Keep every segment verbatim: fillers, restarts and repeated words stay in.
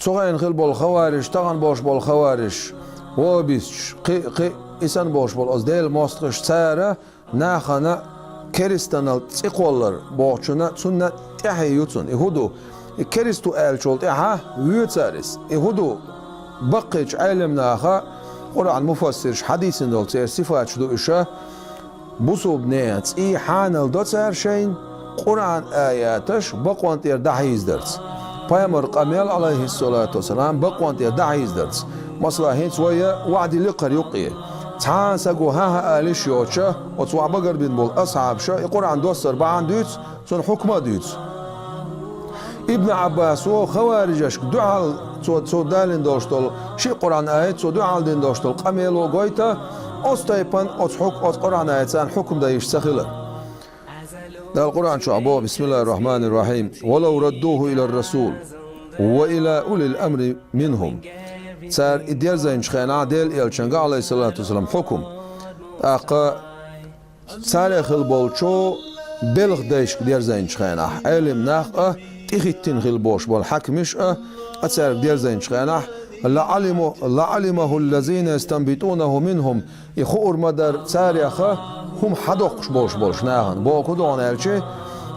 тохайна хила болу хавариш, тахана болуш болу хавариш, вахабисташ, кхин а, кхин а, и санна болуш болу оцу Делан мостагӀаш, цара нахана керстанал цӀе кхоллар бохучунна, цунна тӀаьхье ю цунна. И хӀун ду? И керста ву аьллачул тӀаьхьа воьду цара иза. И хӀун ду? Баккхийчу Ӏелам наха, Къуръан муфассирша хьадийцина долу церан сифаташ ду уьш, бусулба нехан цӀий хьанал до цара шайна, Къуръан аяташ бакъонан тӀера дӀахьийзадарца. Пайхамаран къамел, Ӏалайхиссалату вассалам, бакъонан тӀера дӀахьийзадарца. Масала, хӀинца вай ваӀда ликхар юккъе. Цхьана саго хӀан-хӀа алиш йоцуша, оцу ваӀда багарбина болу асхьабаша и Къуръан доссар бахьана дуьйцу, цунна хьукма а дуьйцу. Ибн Ӏаббасо хаварижашка дуьхьал цо, цо далийна долуш долу ши Къуръан аят, цо дуьхьал дина долуш долу къамело гойту, оцу тайпана оцу хьук-, оцу Къуръан аятан хьукма дан йиш ца хилар. Дала Къуръан чохь боху: «Бисмиллахир-рахманир-рахим. Валав раддуху илар-расул ва ила улил амри минхум». Цара и дерзайначу хенахь Делан элчанга, Ӏалайхиссалату вассалам, хьукма. ТӀаккха царех хила болчу белхан дайшка дерзайначу хенахь, Ӏелам нах а, тӀехӀиттина хила болуш болу хьаькамаш а, а цаьрга дерзайначу хенахь, «лаӀалиму-, лаӀалимаху ллазина ястанбитунаху минхум», и хуур ма дара царех хӀума хьадоккхуш болуш болчу нахана. Боху хӀун ду хьуна аьлча,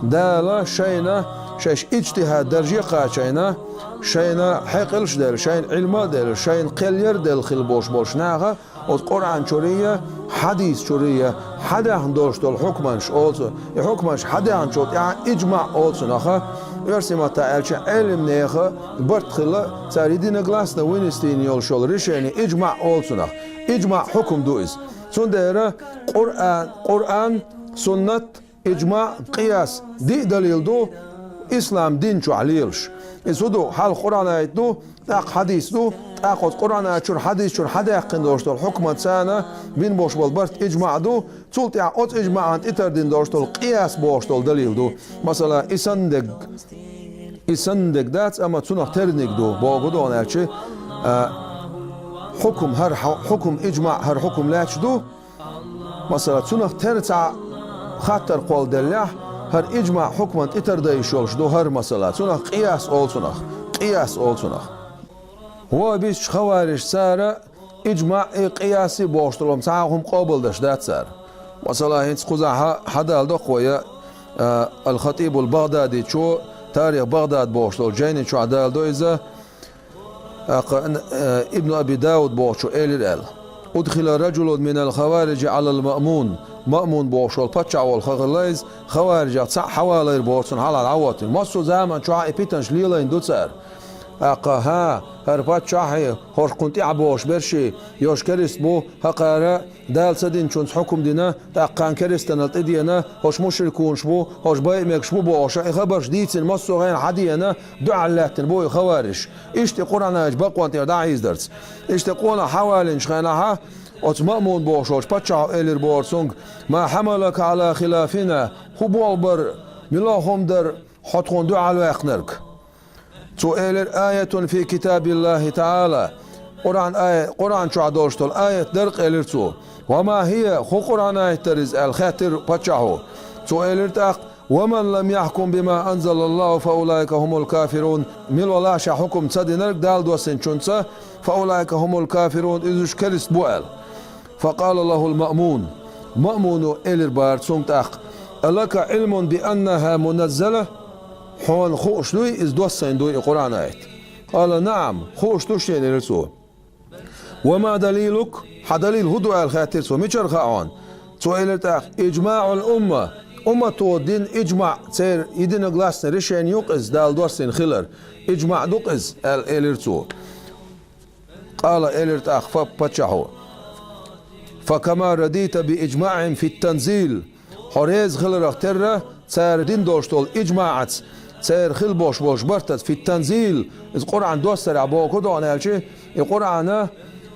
Дала шайна, шаьш иджтихӀад дарже а кхачийна, шайна хьекъалш а делла, шайна Ӏилма а делла, шайна кхел яр а делла хила болуш болчу наха, оцу Къуръан чуьра а, хьадис чуьра а хьадаьхна долуш долу хьукманаш олу цо. И хьукманаш хьадаьхначул тӀаьхьа иджмаъ олу цунах, оьрсийн маттахь аьлча, Ӏелам нехан барт хилла, цара единогласно вынести йина йолуш йолу решение иджмаъ олу цунах. Иджмаъ хьукма ду иза. Цундела Къуръан, Къуръан, суннат, иджмаъ, къияс диъ далил ду ислам дин чохь лелаш. Иза хӀун ду? Хьалха Къуръан аят ду, тӀаккха хьадис ду, тӀаккха оцу Къуръан аят чуьра, хьадис чуьра хьадаьккхина долуш долу хьукманаш, царна бина болуш болу барт иджмаъ ду, цул тӀаьхьа оцу иджмаъна тӀетардина долуш долу къияс бохуш долу далил ду. Масала, и санна дерг, и санна дерг дац, амма цунах терниг ду, боху хӀун ду хьуна аьлча, а, хьукм хӀара хьу-, хьукм иджмаъ хӀара хьукм лаьтташ ду, Масала, цунах тера цхьа хаттар кхолладеллехь, хӀара иджмаъ хьукман тӀетардан йиш йолуш ду хӀара масала. Цунах къияс олу цунах. Къияс олу цунах. Вахабисташ, хаварижаш, цара иджмаъ и къияс и бохуш долу цхьа а хӀума къобалдеш дац цара. Масала, хӀинца кхузахь хьа-, хьадалдо-кх вай, а, Ал-Хатибул БагӀдадичо, Тарих БагӀдад бохуш долу жайни чохь далдо иза, ТӀаккха, э, Ибн Аби Дауд бохучо элира аьлла: «Удхила раджулун минал хавариджи Ӏалал Маъмун». Маъмун бохуш волу паччахь волу ха хилла иза, хаварижех цхьаъ хьавалийра боху цунна хьалха дӀахӀоттийна. Массо а заман чохь и питанаш лелийна ду цара. ТӀаккха, хӀа, хӀара паччахьи, хӀорш кхунна тӀаьхьа бохуш берши, йош керист бу, хӀокхара Дала ца динчунца хьукм дина, тӀаккха кхарна керстанал тӀедеана, хӀорш мушрикунаш бу, хӀорш байъа мегаш бу бохуш, и хабарш дийцина массо а хенахь хьадеана, дуьхьал лаьттина бу и хаварижаш. Иштта и Къуръан аяташ бакъонан тӀера дӀахьийзадарца. Иштта къонах хьавалийначу хенахь, оцу Маъмун бохуш волчу паччахьо элира бохура цуьнга: «Ма хьамалака Ӏала хилафина?» ХӀун болх бара, мила хӀума дара хьо тхуна дуьхьал ваьккхинарг? Цо элира: «Аятун фи китабиллахи та'ала». Къуръан ая-, Къуръан чохь долуш долу аят дара-кх, элира цо. «Ва ма хия, хӀун Къуръан аят дара иза?» аьлла хаьттира паччахьо. Цо элира тӀаккха: «Ва ман лам яхкум бима анзалаллаху фа улаика хумул кафирун». Мила валахь ша хьукум ца динарг Дала доссинчунца, «фа улаика хумул кафирун», иза уьш керист бу аьлла. Факъала лахул Маъмун. Маъмуно элира бара цуьнга тӀаккха: «Алака Ӏилмун би аннаха муназзала?» Хьуна хууш дуй, иза доссийна дуй и Къуръан аят? Къала: «Наам», хууш ду шена, элира цо. «Ва ма далилук?» Хьан далил хӀун ду аьлла хаьттира цо. Мичара хаьа хьуна? Цо элира тӀаккха: «Иджмаъул умма». Уммато дина иджмаъ, церан единогласный решение ю-кх иза, Дала доссийна хилар. Иджмаъ ду-кх иза, аьлла элира цо. Къала, элира тӀаккха паччахьо: «Фа кама радита би иджмаъихим фит танзил». Хьо реза хиларх терра, цара дина долуш долу иджмаъаца, церан хила болуш болчу бартаца, фит танзил, иза Къуръан доссарехь боху хӀун ду хьуна аьлча, и Къуръан,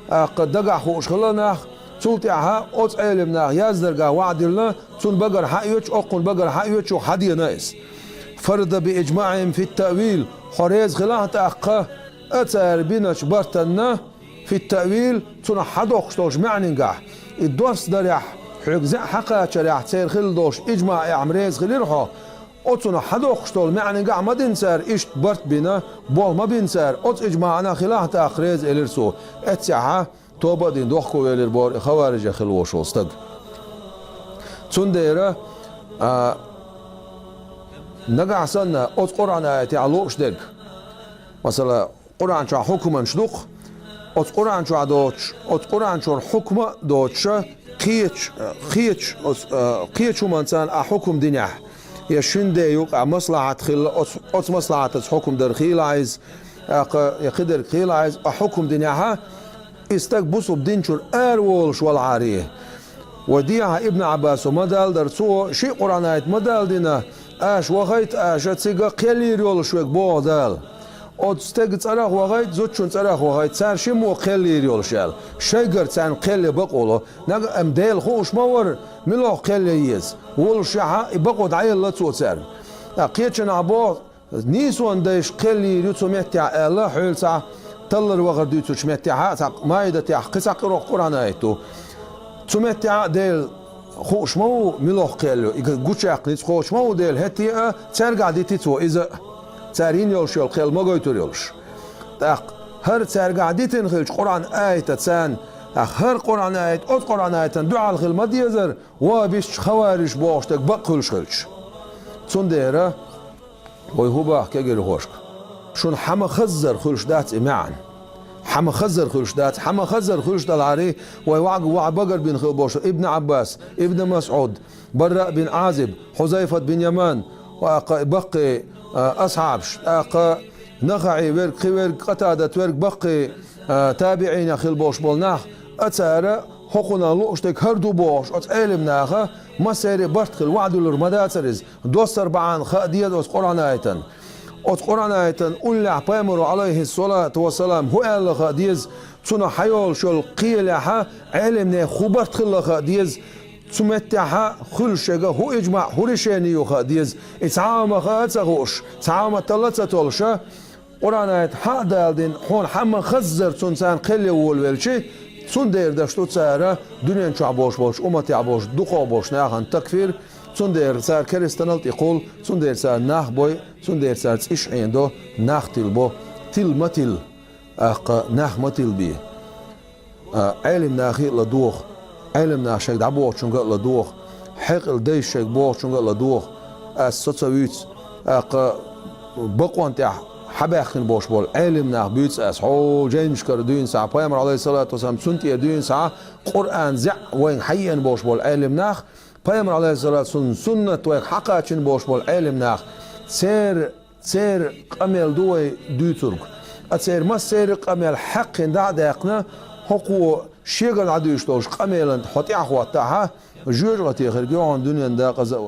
тӀаккха, дагахь хууш хилла нах, цул тӀаьхьа оцу Ӏелам наха яздаргахь ваӀда диллина, цунна багара хьаоьцуш, оккхунна багара хьаоьцуш, юха хьадеана иза. «Фарда би иджмаъихим фит таъвил». Хьо реза хилахь тӀаккха, а цара биначу бартанна, фит таъвил, цунах хьадоккхуш долчу маьӀнингахь. И доссадарехь, хьоьга зӀе хьакхачарехь церан хилла долуш иджмаъехь-м реза хилира хьо, Оцунах хьадоккхуш долу маьӀнигахь ма дина цара, иштта барт бина, болх ма бина цара, оцу ижмаӀанах хилахь тӀаккха реза, элира цо. Эццехьа тоба а дина, дохковелира боху и хаварижех хилла волуш волу стаг. Цундела, а, нагахь санна оцу Къуръан аятехь лууш дерг, масала, Къуръан чохь хьукманаш ду-кх. Оцу Къуръан чохь доцуш, оцу Къуръан чуьра хьукма а доцуша, кхечу, кхечу, оцу, а, кхечу хӀуманца а хьукм динехь, я шин де юкъахь маслахьат хилла, оцу, оцу маслахьатаца хьукм дар хийла иза, тӀаккха я кхидерг хийла иза, а хьукм динехьа, и стаг бусулба дин чуьра ара волуш валахьара. Вай дехьа Ибн Ӏаббасо ма далла дара, цо шиъ Къуръан аят ма далла дина, аша вахайта, аша цига кхел йийр йолуш верг боху Дала. Оцу стеган цӀарах вахайта, зудчун цӀарах вахайта, цара шиммо кхел йийр йолуш аьлла. Шайгара царна кхел ян бакъо ло. Нагахь а Дела хууш ма вара, мила кхел ян еза. Волушехьа, и бакъо дӀаелла цо царна. ТӀаккха кхечанхьа боху, нийсонан дайша кхел йийр ю цу меттехь аьлла, хьуьлла цхьа таллар вахар дуьйцучу меттехьа, цхьа Маидатехь кхин цхьа кхирох Къуръан аят ду. Цу меттехь а Дела хууш ма ву, мила кхел ю, и гучуяккха ницкъ кхочуш ма ву Дела, хӀетте а цаьргахь дити цо иза а, цара йина йолуш йолу кхел ма гойтур йолуш. ТӀаккха хӀара цаьргахь дитина хилча Къуръан аята царна, тӀаккха хӀара Къуръан аят оцу Къуръан аятана дуьхьал хила ма дезара, вахабисташ, хаварижаш бохуш дерг бакъ хуьлуш хилча. Цундела, вай хӀун боху кегийрхошка? Шуна хьан ма-хаззара хуьлуш дац и маьӀна. Хьан ма-хаззара хуьлуш дац, хьан ма-хаззара хуьлуш далахьарий, вай ваьӀ-, ваьӀ багарбина хила болуш Ибн Ӏаббас, Ибн МасӀуд, Бараъ бин Ӏазиб, Хьузайфат бин Яман, тӀаккха баккхий, а, асхьабаш, тӀаккха НахаӀи верг, кхин верг, Къатадат верг, баккхий, а, табиӀинех хила болуш болу нах, а цара хӀокхунах лууш дерг хӀара ду бохуш, оцу Ӏелим наха массеран а барт хила ваьӀ дуьллур ма дацара иза. Доссар бахьана хаа деза оцу Къуръан аятан. Оцу Къуръан аятан уллехь пайхамаро, Ӏалайхиссалату вассалам, хӀун аьлла хаа деза, цунах хьайолуш йолу кхелехьа Ӏелимнех хӀун барт хилла хаа деза, цу меттехьа хуьлуш шега хӀун ижмаӀ, хӀун решени ю хаа деза. И цхьа а ма хаа ца хууш, цхьа а ма талла ца толуша, Къуръан аят хьан а дала дина, хьуна хьан ма-хаззара цунна царна кхел ян волавелчи, цундела даш ду цара дуьнен чохь болуш болчу умматехь болуш дукхох болчу нахана такфир, цундела цара керстанал тӀе кхул, цундела цара нах бой, цундела цара цӀиш Ӏен до, нах тилбо, тилла ма тилла, тӀаккха нах ма тилбе. А, Ӏелим нахе а ладогӀа, Ӏелим нах шайга дӀабохучуьнга а ладогӀа, хьекъал дайша шайга бохучуьнга а ладогӀа, ас со ца вуьйцу, тӀаккха бакъонна тӀехь хьабаьхкина болуш болу Ӏелим нах буьйцу ас, хьо жайнашкара дуьйна схьа, пайхамар, Ӏалайхиссалату вассалам, цунна тӀера дуьйна схьа, Къуръан зӀе вайна хьаеана болуш болу Ӏелим нах, пайхамар, Ӏалайхиссалату, сунна-, суннат вайга хьакхачийна болуш болу Ӏелим нах, церан Церан къамел ду вай дуьйцург. Ткъа церан массеран а къамел хьаькхна дӀа а даьккхина, хӀокхо шегара дӀадуьйш долуш къамелан хьо тӀаьхьахӀоттахьа, жоьжахате хирг ю хьуна дуьненан декъаза а.